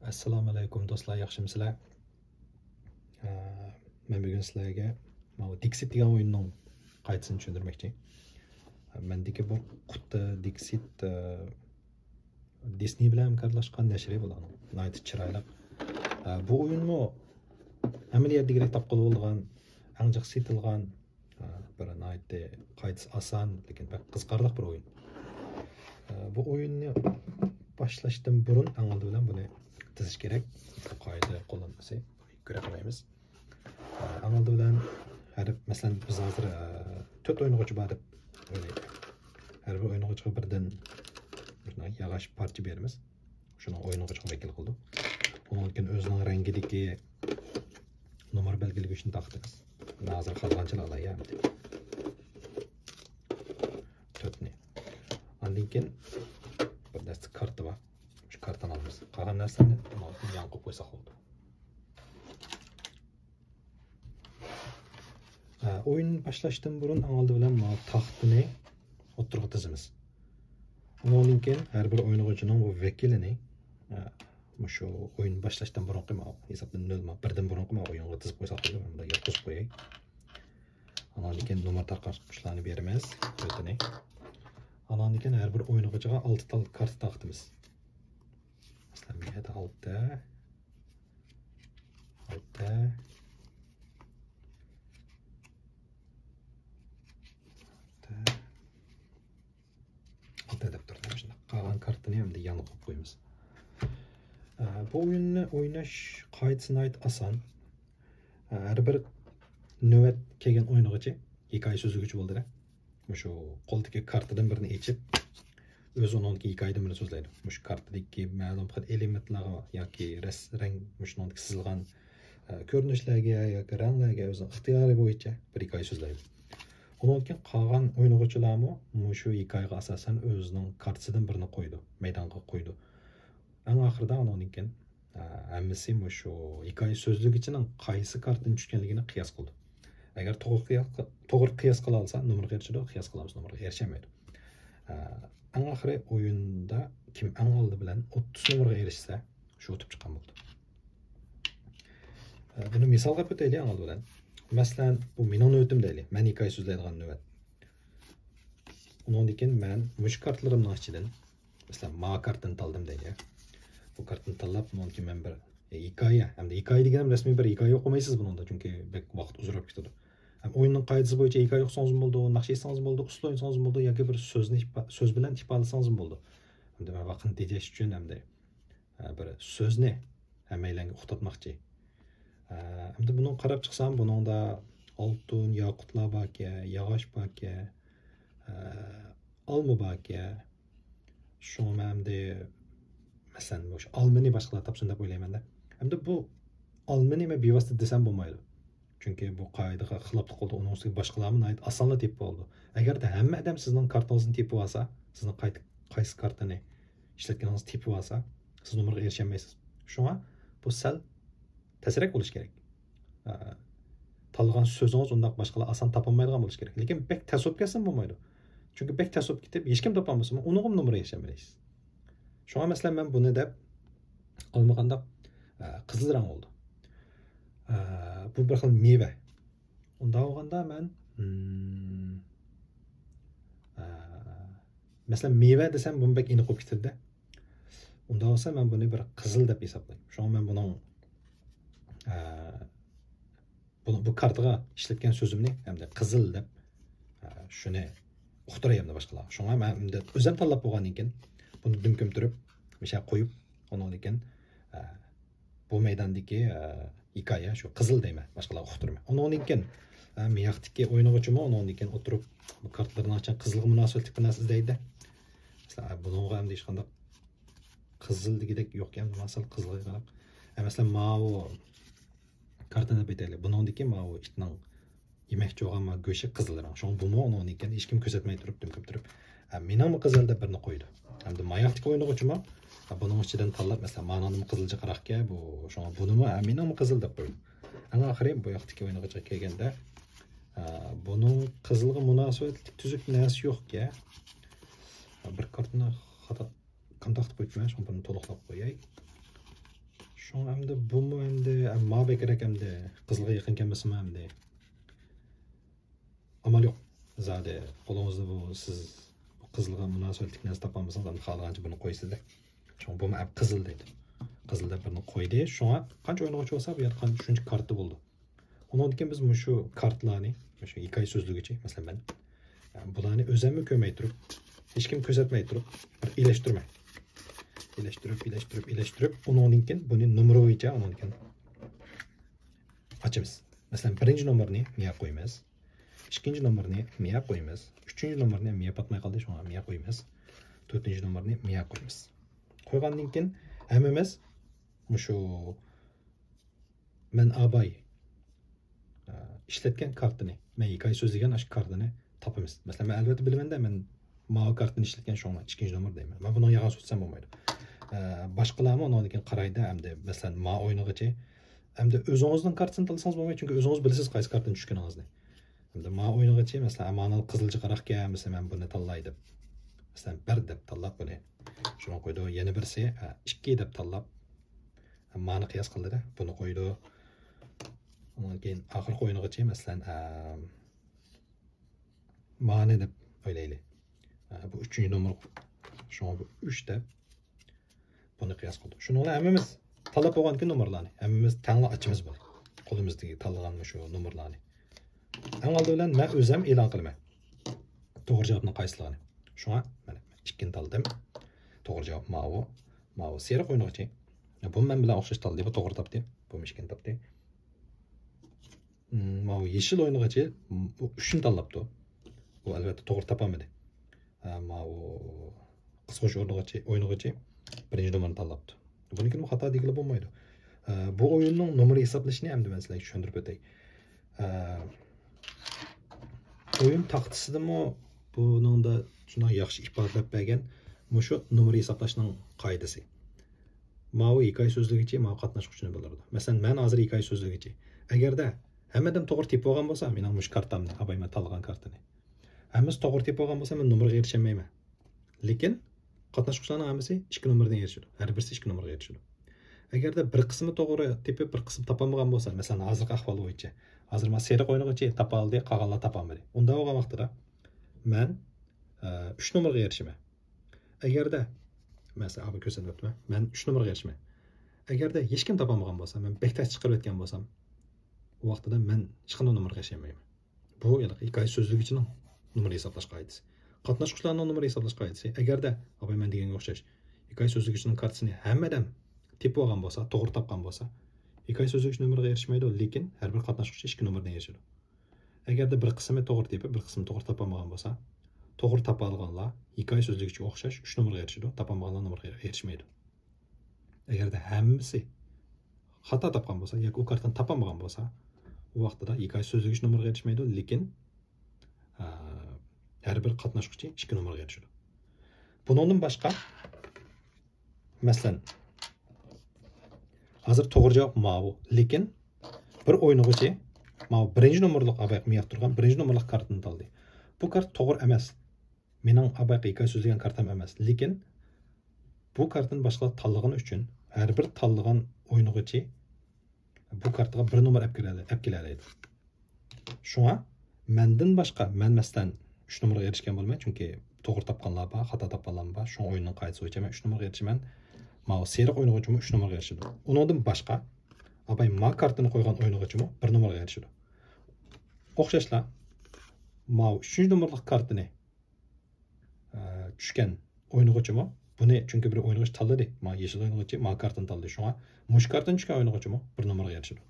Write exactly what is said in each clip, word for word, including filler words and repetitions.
ئەسسالامۇئەلەيكۇم دوستلار، ياخشىمۇسىلەر؟ ئە، مەن بۈگۈن سىلەرگە ماۋۇ دىكسىت دېگەن ئويۇننىڭ قايتىسىنى چۈشەندۈرمەكچى. ئە، مەندىكى بۇ قۇتى دىكسىت، ئە، دىسنېي بىلەن ھەمكارلاشقان نەشرى بۇلارنىڭ. ناھايىتى چىرايلىق. ئە، بۇ ئويۇنمۇ ھەممە يەردە دېگۈدەك تاپقىلى بولىدىغان، ئەڭ جىق سېتىلغان، ئە، بىر ناھايىتى قايتىسى ئاسان، لېكىن بەك قىزىقارلىق بىر ئويۇن. ئە، بۇ ئويۇننى باشلاشتىن بۇرۇن ئەڭ ئالدى بىلەن بۇنى تىزىش كېرەك. بۇ قائىدە قوللانمىسى. بۇنى كۆرۈپ قالايمىز. ئە، ئەڭ ئالدى بىلەن ھەر، مەسىلەن، بىز ھازىر، ئە، تۆت ئوينىغۇچى بار دەپ ئويلايلى. ھەر بىر ئوينىغۇچىغا بىردىن بىر ياغاچ پارچە بېرىمىز. شۇنىڭ ئوينىغۇچىغا ۋەكىل قىلىدۇ. ئۇنىڭدىن كېيىن ئۆزىنىڭ رەڭگىدىكى نومۇر بەلگىلىگۈچنى تارقىتىمىز. مەن ھازىر خالىغانچىلا ئالاي، ئەمدى. تۆتنى. ئاندىن كېيىن بىر دەستە كارتا بار. شۇ كارتىنى ئالىمىز. قالغان نەرسىلەرنى يان قويۇپ قويساق بولىدۇ. ئە، ئويۇن باشلاشتىن بۇرۇن ئەڭ ئالدى بىلەن مانا تاختىنى ئوتتۇرىغا تىزىمىز. ئۇنىڭدىن كېيىن ھەر بىر ئوينىغۇچىنىڭ بۇ ۋەكىلىنى، ئە، مۇشۇ ئويۇن باشلاشتىن بۇرۇنقى مانا ھېسابتا نۆل، مانا بىردىن بۇرۇنقى مانا ئويۇنغا تىزىپ قويساق بولىدۇ. مەن بۇنداق ياتقۇزۇپ قوياي. ئاندىن كېيىن نومۇر تارقاتقۇچلارنى بېرىمىز، تۆتىنى. ئاندىن كېيىن ھەر بىر ئوينىغۇچىغا ئالتە تال كارتا تارقىتىمىز. مەسىلەن، بۇ يەردە ئالتە، ئالتە، ئالتە، ئالتە دەپ تۇردى. شۇنداق. قالغان كارتىنى ئەمدى يانغا قويۇپ قويىمىز. ئە، بۇ ئويۇننى ئويناش قائىدىسى ناھايىتى ئاسان. ئە، ھەر بىر نۆۋەت كەلگەن ئوينىغۇچى ھېكايە سۆزلىگۈچى بولىدۇ. مۇشۇ قولىدىكى كارتىدىن بىرنى ئېچىپ، ئۆزى ئۇنىڭدىكى ھېكايىدىن بىرنى سۆزلەيدۇ. مۇشۇ كارتىدىكى مەلۇم خىل ئېلېمېنتلارغا ياكى رەس-، رەڭ، مۇشۇنىڭدىكى سىزىلغان، ئە، كۆرۈنۈشلەرگە ياكى رەڭلەرگە ئۆزىنىڭ ئىختىيارى بويىچە بىر ھېكايە سۆزلەيدۇ. ئۇنىڭدىن كېيىن قالغان ئوينىغۇچىلارمۇ مۇشۇ ھېكايىگە ئاساسەن ئۆزىنىڭ كارتىسىدىن بىرنى قويىدۇ، مەيدانغا قويىدۇ. ئەڭ ئاخىرىدا ئۇنىڭدىن كېيىن، ئە، ھەممىسى مۇشۇ ھېكايە سۆزلىگۈچىنىڭ قايسى كارتىدىن چۈشكەنلىكىنى قىياس قىلىدۇ. ئەگەر توغرا قىياس، توغرا قىياس قىلالىسا، نومۇرغا ئېرىشىدۇ، قىياس قىلالمىسا، نومۇرغا ئېرىشەلمەيدۇ. ئە، ئەڭ ئاخىرى ئويۇندا كىم ئەڭ ئالدى بىلەن ئوتتۇز نومۇرغا ئېرىشسە، شۇ ئۇتۇپ چىققان بولىدۇ. ئە، بۇنى مىسالغا ئېلىپ ئۆتەيلى ئەڭ ئالدى بىلەن. مەسىلەن، بۇ مېنىڭ نۆۋىتىم دەيلى. مەن ھېكايە سۆزلەيدىغان نۆۋەت. ئۇنىڭدىن كېيىن مەن مۇشۇ كارتىلىرىمنىڭ ئىچىدىن، مەسىلەن، ما كارتىنى تاللىدىم دەيلى. بۇ كارتىنى تاللاپ، ئۇنىڭدىن كېيىن مەن بىر، ئە، ھېكايە، ھەمدە ھېكايە دېگىنىم رەسمىي بىر ھېكايە ئوقۇمايسىز بۇنىڭدا، چۈنكى بەك ۋاقىت ئۇزىراپ كېتىدۇ. ھەم ئويۇننىڭ قائىدىسى بويىچە ھېكايە ئوقۇسىڭىزمۇ بولىدۇ، ناخشا ئېيتسىڭىىزمۇ بولىدۇ، ئۇسسۇل ئوينىسىڭىزمۇ بولىدۇ ياكى بىر سۆزنى ئىپا-، سۆز بىلەن ئىپادىلىسىڭىزمۇ بولىدۇ. ھەمدە مەن ۋاقىتنى تېجەش ئۈچۈن ھەمدە، ئە، بىر سۆزنى ھەممەيلەنگە ئۇقتۇرماقچى. ئە، ئەمدى بۇنىڭغا قاراپ چىقسام، بۇنىڭدا ئالتۇن، ياقۇتلار باركەن، ياغاچ باركەن، ئە، ئالما باركەن. شۇڭا مەن ئەمدى، مەسىلەن، مۇشۇ ئالمىنى باشقىلار تاپسۇن دەپ ئويلايمەن-دە. ئەمدى بۇ ئالمىنى مەن بىۋاسىتە دېسەم بولمايدۇ. چۈنكى بۇ قائىدىگە خىلاپلىق قىلىدۇ. ئۇنىڭ ئۈستىگە باشقىلارمۇ ناھايىتى ئاسانلا تېپىپ بولىدۇ. ئەگەردە ھەممە ئادەم سىزنىڭ كارتىڭىزنى تېپىۋالسا، سىزنىڭ قاي-، قايسى كارتىنى ئىشلەتكىنىڭىزنى تېپىۋالسا، سىز نومۇرغا ئېرىشەلمەيسىز. شۇڭا بۇ سەل تەسرەك بولۇشى كېرەك. ئە، تاللىغان سۆزىڭىز ئۇنداق باشقىلار ئاسان تاپالمايدىغان بولۇشى كېرەك. لېكىن بەك تەس بولۇپ كەتسىمۇ بولمايدۇ. چۈنكى بەك تەس بولۇپ كېتىپ، ھېچكىم تاپالمىسىمۇ، ئۇنىڭغىمۇ نومۇر ئېرىشەلمەيسىز. شۇڭا، مەسىلەن، مەن بۇنى دەپ، ئالمىقانداق، ئە، قىزىل رەڭ بولىدۇ. ئە، بۇ بىر خىل مېۋە. ئۇنداق بولغاندا مەن، مم، ئە، مەسىلەن، مېۋە دېسەم، بۇمۇ بەك ئېنىق بولۇپ كېتىدۇ-دە. ئۇنداق بولسا، مەن بۇنى بىر قىزىل دەپ ھېسابلايمەن. شۇڭا مەن بۇنىڭ، ئە، بۇ، بۇ كارتىغا ئىشلەتكەن سۆزۈمنى ئەمدى قىزىل دەپ، ئە، شۇنى ئۇقتۇراي ئەمدى باشقىلارغا. شۇڭا مەن ئەمدى ئۆزۈم تاللاپ بولغاندىن كېيىن، بۇنى دۈم كۆمتۈرۈپ، مۇشۇ يەرگە قويۇپ، ئۇنىڭدىن كېيىن، ئە، بۇ مەيداندىكى، ئە، ھېكايە شۇ قىزىل دەيمەن، باشقىلارغا ئۇقتۇرىمەن. ئۇنىڭدىن كېيىن، ئە، مىياقتىكى ئوينىغۇچىمۇ ئۇنىڭدىن كېيىن ئولتۇرۇپ، بۇ كارتىلىرىنىڭ ئىچىدىن قىزىلغا مۇناسىۋەتلىك بىر نەرسە ئىزدەيدۇ. مەسىلەن، ئە، بۇنىڭغا ئەمدى ھېچقانداق قىزىل دېگۈدەك يوق ئىكەن، مانا سەل قىزىلغا يېقىنراق. ئە، مەسىلەن، ماۋۇ كارتىنى دەپ ئېيتايلى. بۇنىڭدىكى ماۋۇ ئىتنىڭ يېمەكچى بولغان ماۋۇ گۆشى قىزىل رەڭ. شۇڭا بۇمۇ ئۇنىڭدىن كېيىن ھېچكىم كۆزەتمەي تۇرۇپ، دۈم كۆمتۈرۈپ، ئە، مېنىڭمۇ قىزىل دەپ بىرنى قويىدۇ. ئەمدى ماياقتىكى ئوينىغۇچىمۇ، ئە، بۇنىڭ ئىچىدىن تاللاپ، مەسىلەن، مانىڭمۇ قىزىلجىقراقكەن بۇ، شۇڭا بۇنىمۇ، ئە، مېنىڭمۇ قىزىل دەپ قويىدۇ. ئەڭ ئاخىرى بۇ ياقتىكى ئوينىغۇچىغا كەلگەندە، ئە، بۇنىڭ قىزىلغا مۇناسىۋەتلىك تۈزۈك نەرسە يوقكەن. بىر كارتىنى خاتا كونتاكت قويۇپتىمەن، شۇڭا بۇنى تولۇقلاپ قوياي. شۇڭا ئەمدى بۇمۇ ئەمدى، ئەم، ما بەكرەك ئەمدى قىزىلغا يېقىنكەن بولسىمۇ ئەمدى ئامال يوق. زادى قولىڭىزدا بۇ سىز قىزىلغا مۇناسىۋەتلىك نەرسە تاپالمىسىڭىز، ئەمدى خالىغانچە بۇنى قويىسىزدە. شۇڭا بۇمۇ ئەم قىزىل دەيدۇ. قىزىل دەپ بىرنى قويدى. شۇڭا قانچە ئوينىغۇچى بولسا، بۇ يەردە قان-، شۇنچە كارتا بولىدۇ. ئۇنىڭدىن كېيىن بىز مۇشۇ كارتىلارنى، مۇشۇ ھېكايە سۆزلىگۈچى، مەسىلەن، مەن بۇلارنى ئۆزۈممۇ كۆرمەي تۇرۇپ، ھېچكىم كۆرسەتمەي تۇرۇپ، بىر ئېلىشتۇرىمەن. ئېلىشتۇرۇپ، ئېلىشتۇرۇپ، ئېلىشتۇرۇپ، ئۇنىڭدىن كېيىن بۇنى نومۇر بويىچە ئۇنىڭدىن كېيىن ئاچىمىز. مەسىلەن، بىرىنچى نومۇرنى مىيا قويىمىز. ئىككىنچى نومۇرنى مىيا قويىمىز. ئۈچىنچى نومۇرنى مىيا پاتماي قالدى، شۇڭا مىيا قويىمىز. تۆتىنچى نومۇرنى مىيا قويىمىز. قويغاندىن كېيىن ھەممىمىز مۇشۇ مەن ئاباي، ئە، ئىشلەتكەن كارتىنى، مەن ھېكايە سۆزلىگەن ئاشۇ كارتىنى تاپىمىز. مەسىلەن، مەن ئەلۋەتتە بىلىمەن-دە، مەن ماۋۇ كارتىنى ئىشلەتكەن، شۇڭا مەن ئىككىنچى نومۇر دەيمەن. مەن بۇنىڭ يالغان سۆزلىسەم بولمايدۇ. ئە، باشقىلارمۇ ئۇنىڭدىن كېيىن قارايدۇ، ئەمدى، مەسىلەن، ما ئوينىغۇچى، ئەمدى ئۆزىڭىزنىڭ كارتىسىنى تاللىسىڭىز بولمايدۇ، چۈنكى ئۆزىڭىز بىلىسىز قايسى كارتىنى چۈشكىنىڭىزنى. ئەمدى ما ئوينىغۇچى، مەسىلەن، ئامانەت قىزىلچىغا راق كەلمىسە، مەن بۇنى تاللاي دەپ، مەسىلەن، بىر دەپ تاللاپ بۇنى. شۇنى قويدى. يەنە بىرسى، ئە، ئىككى دەپ تاللاپ، مانى قىياس قىلدى-دە، بۇنى قويدى. ئۇنىڭدىن كېيىن ئاخىرقى ئوينىغۇچى، مەسىلەن، ئە، مانى دەپ ئويلايلى. ئە، بۇ ئۈچىنچى نومۇر، شۇڭا بۇ ئۈچ دەپ بۇنى قىياس قىلدۇق. شۇنىڭ بىلەن ھەممىمىز تاللاپ بولغاندىكىن نومۇرلارنى، ھەممىمىز تەڭلا ئاچىمىز بۇنى. قولىمىزدىكى تاللىغان مۇشۇ نومۇرلارنى. ئەڭ ئالدى بىلەن مەن ئۆزۈم ئېلان قىلىمەن توغرا جاۋابنىڭ قايسىلىقىنى. شۇڭا مانا ئىككىنى تاللىدىم. توغرا جاۋاب ماۋۇ. ماۋۇ سېرىق ئوينىغۇچى. بۇ مەن بىلەن ئوخشاش تاللىدى، بۇ توغرا تاپتى. بۇمۇ ئىككىنى تاپتى. مم، ماۋۇ يېشىل ئوينىغۇچى، بۇ ئۈچنى تاللاپتۇ. بۇ ئەلۋەتتە توغرا تاپالمىدى. ھە، ماۋۇ قىسقۇچ ئوينىغۇچى، ئوينىغۇچى بىرىنچى نومۇرنى تاللاپتۇ. بۇنىڭكىنى خاتا دېگىلى بولمايدۇ. ھە، بۇ ئويۇننىڭ نومۇر ھېسابلىشىنى ئەمدى مەن سىلەرگە چۈشەندۈرۈپ ئۆتەي. ھە، ئويۇن تاختىسىدىمۇ بۇنىڭدا شۇنداق ياخشى ئىپادىلەپ بەرگەن مۇشۇ نومۇر ھېسابلاشنىڭ قائىدىسى. ماۋۇ ھېكايە سۆزلىگۈچى، ماۋۇ قاتناشقۇچىنى بىلدۈرىدۇ. مەسىلەن، مەن ھازىر ھېكايە سۆزلىگۈچى. ئەگەردە ھەممە ئادەم توغرا تېپىۋالغان بولسا، مېنىڭ مۇشۇ كارتامنى، ئاباي مەن تاللىغان كارتىنى، ھەممىسى توغرا تېپىۋالغان بولسا، مەن نومۇرغا ئېرىشەلمەيمەن. لېكىن قاتناشقۇچىلارنىڭ ھەممىسى ئىككى نومۇردىن ئېرىشىدۇ. ھەر بىرسى ئىككى نومۇرغا ئېرىشىدۇ. ئەگەردە بىر قىسمى توغرا تېپىپ، بىر قىسمى تاپالمىغان بولسا، مەسىلەن، ھازىرقى ئەھۋال بويىچە، ھازىر مانا سېرىق ئوينىغۇچى تاپالدى، قالغانلار تاپالمىدى. ئۇنداق بولغان ۋاقتىدا مەن، ئە، ئۈچ نومۇرغا ئېرىشىمەن. ئەگەردە، مەسىلەن، ئابا كۆرسەتمەپتىمەن، مەن ئۈچ نومۇرغا ئېرىشىمەن. ئەگەردە ھېچكىم تاپالمىغان بولسا، مەن بەك تەس چىقىرىۋەتكەن بولسام، ئۇ ۋاقتىدا مەن ھېچقانداق نومۇرغا ئېرىشەلمەيمەن. بۇ ھېلىقى ھېكايە سۆزلىگۈچىنىڭ نومۇر ھېسابلاش قائىدىسى. قاتناشقۇچىلارنىڭ نومۇر ھېسابلاش قائىدىسى. ئەگەردە، ئاباي مەن دېگەنگە ئوخشاش، ھېكايە سۆزلىگۈچىنىڭ كارتىسىنى ھەممە ئادەم تېپىۋالغان بولسا، توغرا تاپقان بولسا، ھېكايە سۆزلىگۈچى نومۇرغا ئېرىشمەيدۇ، لېكىن ھەر بىر قاتناشقۇچى ئىككى نومۇردىن ئېرىشىدۇ. ئەگەردە بىر قىسمى توغرا تېپىپ، بىر قىسمى توغرا تاپالمىغان بولسا، توغرا تاپالغانلار ھېكايە سۆزلىگۈچىگە ئوخشاش ئۈچ نومۇرغا ئېرىشىدۇ، تاپالمىغانلار نومۇرغا ئېرىشمەيدۇ. ئەگەردە ھەممىسى خاتا تاپقان بولسا ياكى ئۇ كارتىنى تاپالمىغان بولسا، ئۇ ۋاقتىدا ھېكايە سۆزلىگۈچى نومۇرغا ئېرىشمەيدۇ، لېكىن، ئە، ھەر بىر قاتناشقۇچى ئىككى نومۇرغا ئېرىشىدۇ. بۇنىڭدىن باشقا، مەسىلەن، ھازىر توغرا جاۋاب ماۋۇ، لېكىن بىر ئوينىغۇچى ماۋۇ بىرىنچى نومۇرلۇق ئابايقا مىياق تۇرغان بىرىنچى نومۇرلۇق كارتىنى تاللىدى. بۇ كارت توغرا ئەمەس. مېنىڭ ئابايقا ھېكايە سۆزلىگەن كارتام ئەمەس. لېكىن بۇ كارتىنى باشقىلار تاللىغىنى ئۈچۈن ھەر بىر تاللىغان ئوينىغۇچى بۇ كارتىغا بىر نومۇر ئەپ كېلەلەيدۇ. شۇڭا مەندىن باشقا، مەن مەسىلەن ئۈچ نومۇرغا ئېرىشكەن بولىمەن، چۈنكى توغرا تاپقانلار بار، خاتا تاپقانلار بار. شۇڭا ئويۇننىڭ قائىدىسى بويىچە مەن ئۈچ نومۇرغا ئېرىشىمەن. ماۋۇ سېرىق ئوينىغۇچىمۇ ئۈچ نومۇرغا ئېرىشىدۇ. ئۇنىڭدىن باشقا، ئاباي ما كارتىنى قويغان ئوينىغۇچىمۇ بىر نومۇرغا ئېرىشىدۇ. ئوخشاشلا، ماۋۇ ئۈچىنچى نومۇرلۇق كارتىنى ئە، چۈشكەن ئوينىغۇچىمۇ بۇنى، چۈنكى بىر ئوينىغۇچى تاللىدى، ما يېشىل ئوينىغۇچى ما كارتىنى تاللىدى، شۇڭا مۇشۇ كارتىنى چۈشكەن ئوينىغۇچىمۇ بىر نومۇرغا ئېرىشىدۇ.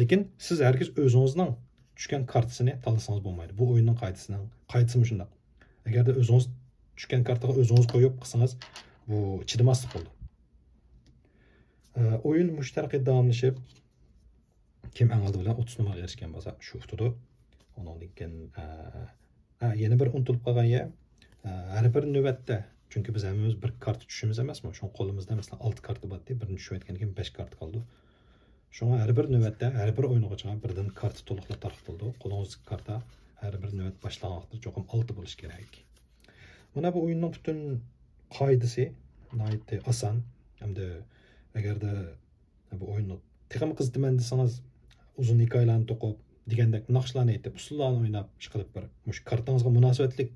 لېكىن سىز ھەرگىز ئۆزىڭىزنىڭ چۈشكەن كارتىسىنى تاللىسىڭىز بولمايدۇ. بۇ ئويۇننىڭ قائىدىسىنىڭ، قائىدىسى مۇشۇنداق. ئەگەردە ئۆزىڭىز چۈشكەن كارتىغا ئۆزىڭىز قويۇپ قىلسىڭىز، بۇ چىدىماسلىق بولىدۇ. ئە، ئويۇن مۇشۇ تەرىقىدە داۋاملىشىپ، كىم ئەڭ ئالدى بىلەن ئوتتۇز نومۇرغا ئېرىشكەن بولسا، شۇ ئۇتىدۇ. ئۇنىڭدىن كېيىن، ئە، ئە، يەنە بىر ئۇنتۇلۇپ قالغان يەر، ئە، ھەر بىر نۆۋەتتە، چۈنكى بىز ھەممىمىز بىر كارتا چۈشىمىز ئەمەسمۇ، شۇڭا قولىمىزدا، مەسىلەن، ئالتە كارتا بار، بىرنى چۈشۈۋەتكەندىن كېيىن بەش كارتا قالىدۇ. شۇڭا ھەر بىر نۆۋەتتە ھەر بىر ئوينىغۇچىغا بىردىن كارتا تولۇقلاپ تارقىتىلىدۇ. قولىڭىزدىكى كارتا ھەر بىر نۆۋەت باشلانغان ۋاقىتتا چوقۇم ئالتە بولۇشى كېرەك. مانا بۇ ئويۇننىڭ پۈتۈن قائىدىسى ناھايىتى ئاسان. ھەمدە ئەگەردە، بۇ ئويۇننى تېخىمۇ قىزىتىمەن دېسىڭىز، ئۇزۇن ھېكايىلەرنى توقۇپ، دېگەندەك ناخشىلارنى ئېيتىپ، ئۇسسۇللارنى ئويناپ، ئىشقىلىپ بىر مۇشۇ كارتىڭىزغا مۇناسىۋەتلىك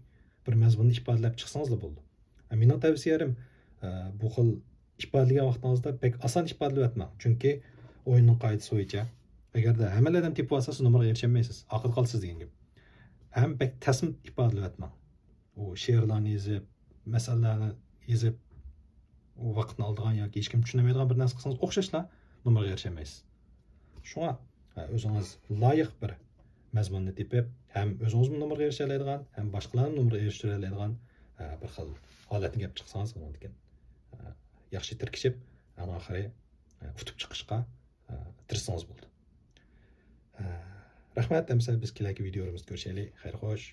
بىر مەزمۇننى ئىپادىلەپ چىقسىڭىزلا بولىدۇ. مېنىڭ تەۋسىيەم، بۇ خىل ئىپادىلىگەن ۋاقتىڭىزدا بەك ئاسان ئىپادىلەۋەتمەڭ. چۈنكى ئويۇننىڭ قائىدىسى بويىچە، ئەگەردە ھەممىلا ئادەم تېپىۋالسا، سىز نومۇرغا ئېرىشەلمەيسىز، ئارقىدا قالىسىز دېگەن گەپ. ھەم بەك تەسمە ئىپادىلەۋەتمەڭ. ئۇ شېئىرلارنى يېزىپ، مەسەللەرنى يېزىپ، ئۇ ۋاقىتنى ئالىدىغان ياكى ھېچكىم چۈشىنەلمەيدىغان بىر نەرسە قىلسىڭىز، ئوخشاشلا نومۇرغا ئېرىشەلمەيسىز. شۇڭا، ھە، ئۆزىڭىز لايىق بىر مەزمۇننى تېپىپ، ھەم ئۆزىڭىزمۇ نومۇرغا ئېرىشەلەيدىغان، ھەم باشقىلارنى نومۇرغا ئېرىشتۈرەلەيدىغان، ھە، بىر خىل ھالەتنى كەپ چىقسىڭىز، ئۇنىڭدىن كېيىن، ھە، ياخشى تىركىشىپ، ئەڭ ئاخىرى، ھە، ئۇتۇپ چىقىشقا، ھە، تىرىشسىڭىز بولىدۇ. ھە، رەھمەت. ئەمسە بىز كېلەركى ۋىدىيولىرىمىزدا كۆرۈشەيلى. خەير خوش.